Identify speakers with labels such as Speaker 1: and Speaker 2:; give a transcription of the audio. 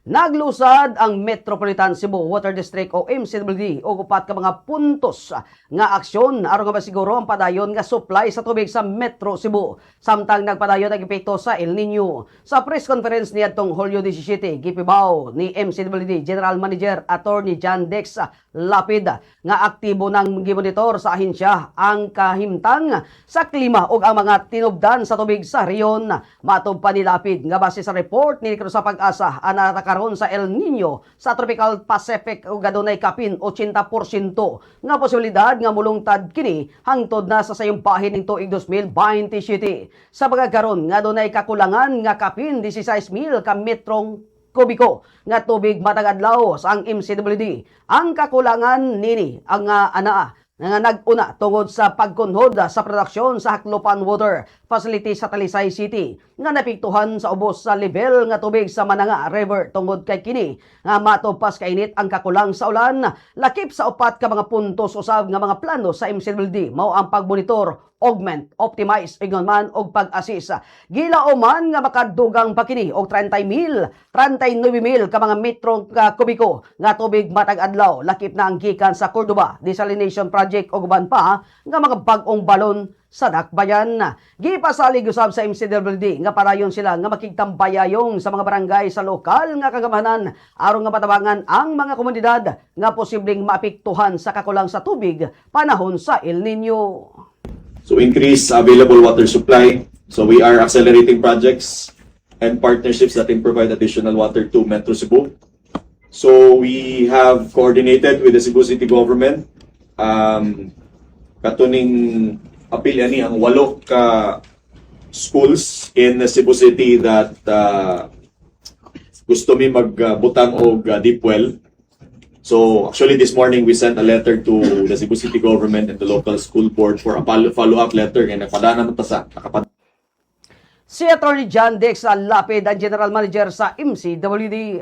Speaker 1: Naglusad ang Metropolitan Cebu Water District o MCWD og upat ka mga puntos nga aksyon aron nga masiguro ang padayon nga supply sa tubig sa Metro Cebu samtang nagpadayon ang epekto sa El Nino. Sa press conference niadtong Hulyo 17, gipibaw ni MCWD General Manager Attorney John Dex Lapid nga aktibo nang gimonitor sa ahensya ang kahimtang sa klima ug ang mga tinubdan sa tubig sa rehiyon. Matod pa ni Lapid nga base sa report ni sa PAGASA, ang karon sa El Nino sa Tropical Pacific ug adunay kapin 80% nga posibilidad nga mulungtad kini hangtod na sa sayong bahin ning tuig 2027. Sa pagkakaron nga adunay kakulangan nga kapin 16,000 ka metrong kubiko nga tubig matag adlaw sa ang MCWD. Ang kakulangan nini ang anaa nga nag-una tungod sa pagkunhod sa produksyon sa Jaclupan Water Facility sa Talisay City nga napiktuhan sa ubos sa level nga tubig sa Mananga River tungod kay kini nga matupas kainit ang kakulang sa ulan. Lakip sa upat ka mga puntos usab nga mga plano sa MCWD mao ang pagmonitor, augment, optimize, ingon man og pag-assist. Gilauman nga makadugang pa kini og 30,000, 39,000 ka mga metro ka kubiko nga tubig matag adlaw, lakip na ang gikan sa Cordova Desalination Project ug uban pa nga mga bag-ong balon sa dakbayan. Gipasalig usab sa MCWD nga padayon sila nga makigtambayayong sa mga barangay sa lokal nga kagamhanan aron nga matabangan ang mga komunidad nga posibleng maapektuhan sa kakulang sa tubig panahon sa El Nino.
Speaker 2: So increase available water supply. So we are accelerating projects and partnerships that can provide additional water to Metro Cebu. So we have coordinated with the Cebu City government. Katuning apil ani ang walo ka schools in Cebu City that gusto mi magbutang og deep well. So actually, this morning we sent a letter to the Cebu City government and the local school board for a follow-up letter kay nagpadana man ta sa nakapad
Speaker 1: Si Attorney John Dex Lapid ang General Manager sa MCWD.